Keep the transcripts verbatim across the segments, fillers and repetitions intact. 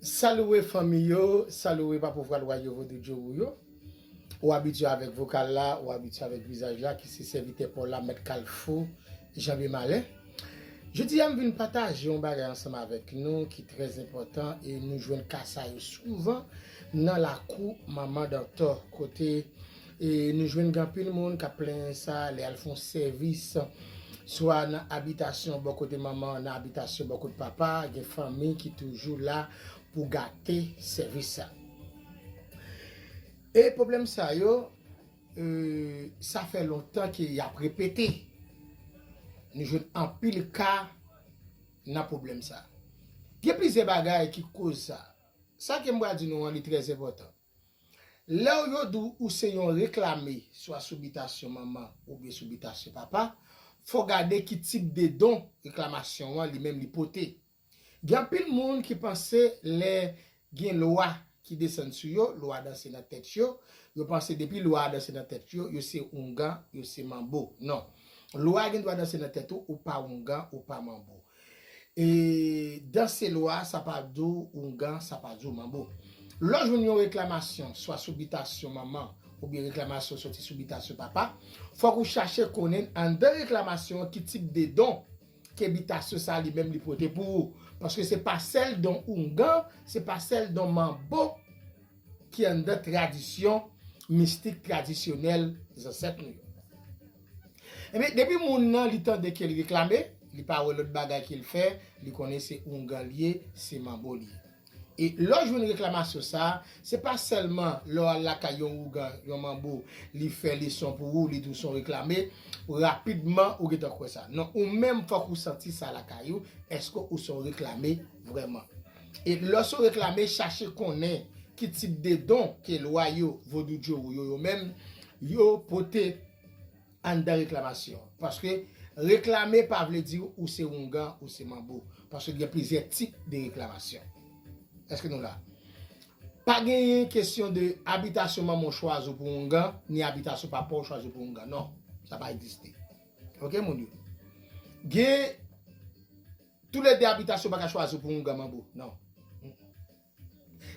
Salué fanmi yo, salué papa vwal wa yo, vodou djowou yo. Ou abitye avèk vokal la, ou abitye avèk vizaj la, ki se sèvitè pa w la, Mèt Kalfou, Janbye Malè. Jodi a, m vin pataje yon bagay ansanm avèk nou ki trè enpòtan e nou jwenn ka sa yo souvan nan lakou manman dantò, kote e nou jwenn gen anpil moun k ap plenyen sa lè y al fè yon sèvis, swa nan abitasyon bò kote manman, nan abitasyon bò kote papa, gen fanmi ki toujou la pou gate sèvis sa. E pwoblèm sa yo, e, sa fè lontan ke y ap repete. Nou jwenn anpil ka nan pwoblèm sa. Gen plizyè bagay ki koz sa. Sa ke m pral di nou an, li trè enpòtan. Lè w yo di w ou se yon reklame, swa sou bitasyon manman oubyen sou bitasyon papa, fò w gade ki tip de don reklamasyon an li menm li pote. Gen anpil moun ki panse lè gen lwa ki desann sou yo, lwa danse nan tèt yo, yo panse depi lwa a danse nan tèt yo, yo se oungan, yo se manbo. Non. Lwa a gen dwa danse nan tèt ou, ou pa oungan, ou pa manbo. E danse lwa a, sa pa di w oungan, sa pa di w manbo. Lè w jwenn yon reklamasyon, swa sou bitasyon manman, oubyen reklamasyon soti sou bitasyon papa, fòk ou chache konnen anndan reklamasyon an ki tip de don ke bitasyon sa li menm li pote pou ou. Paske se pa sèl don oungan, se pa sèl don manbo ki anndan tradisyon mistik tradisyonèl zansèt nou yo. Ebyen, depi moun nan li tande ke l reklame, li pa wè lòt bagay ke l fè, li konnen se oungan li ye, se manbo li ye. E lè w jwenn reklamasyon sa a, se pa sèlman lè w al lakay yon oungan, yon manbo, li fè leson pou ou, li di w se yon reklame, rapidman ou gentan kwè sa. Non, ou menm fòk ou santi sa lakay ou, èske ou se yon reklame vrèman? E lè w se yon reklame, chache konnen ki tip de don ke lwa yo, vodou djowou yo, yo menm, yo pote anndan reklamasyon an. Paske reklame pa vle di ou se oungan, ou se manbo. Paske gen plizyè tip de reklamasyon. Èske nou la? Pa genyen kesyon de abitasyon manman w chwazi w pou oungan, ni abitasyon papa w chwazi w pou oungan. Non, sa pa egziste. Oke, moun yo? Gen toulede abitasyon pa ka chwazi w pou oungan, manbo. Non.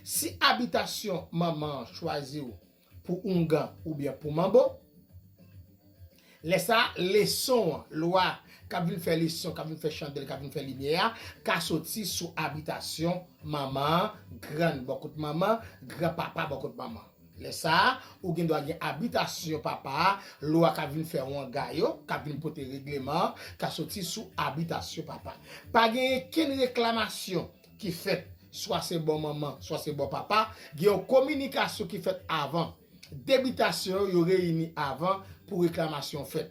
Si abitasyon manman an chwazi w pou oungan oubyen pou manbo, lè sa a, leson an, lwa k ap vin fè leson, k ap vin fè chandèl, k ap vin fè limyè a, ka soti sou abitasyon manman an, grann bò kot manman, granpapa bò kot manman. Lè sa a, ou gen dwa gen abitasyon papa a, lwa k ap vin fè wanga yo, k ap vin pote regleman an, ka soti sou abitasyon papa. Pa genyen kenn reklamasyon ki fèt, swa se bò manman, swa se bò papa, gen yon kominikasyon ki fèt avan. De bitasyon yo, yo reyini avan pou reklamasyon fèt.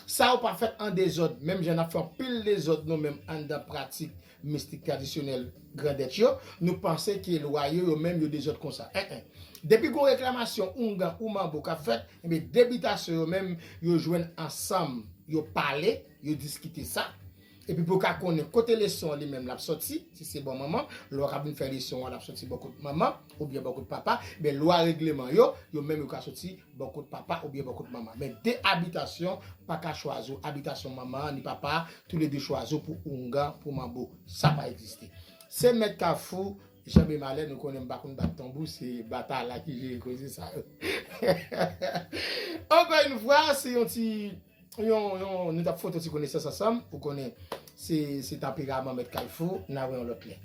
Sa yo pa fèt an dezòd, menm jan n ap fè anpil dezòd nou menm anndan pratik mistik tradisyonèl grandèt yo, nou panse ke lwa yo, yo menm yo dezòd konsa. En, en. Depi gon reklamasyon oungan ou manbo k ap fèt, ebyen de bitasyon yo menm yo jwenn ansanm, yo pale, yo diskite sa. Epi pou w ka konnen kote leson an li menm l ap sòti, si se bò manman, lwa k ap vin fè leson an l ap sòti bò kot manman oubyen bò kot papa, men lwa regleman yo, yo menm yo ka sòti bò kot papa oubyen bò kot manman. Men de abitasyon pa ka chwazi w, abitasyon manman an ni papa a, toulede chwazi w pou oungan, pou manbo. Sa pa egziste. Se Mèt Kafou, Janbye Malè, nou konnen m pa konn bat tanbou, se bata la ki jere koze sa yo. Ankò yon fwa, se yon ti, yon, yon, nou t ap fè yon ti konesans ansanm, ou konnen, se, se tanperaman Mèt Kalfou, n a wè yon lòt lè.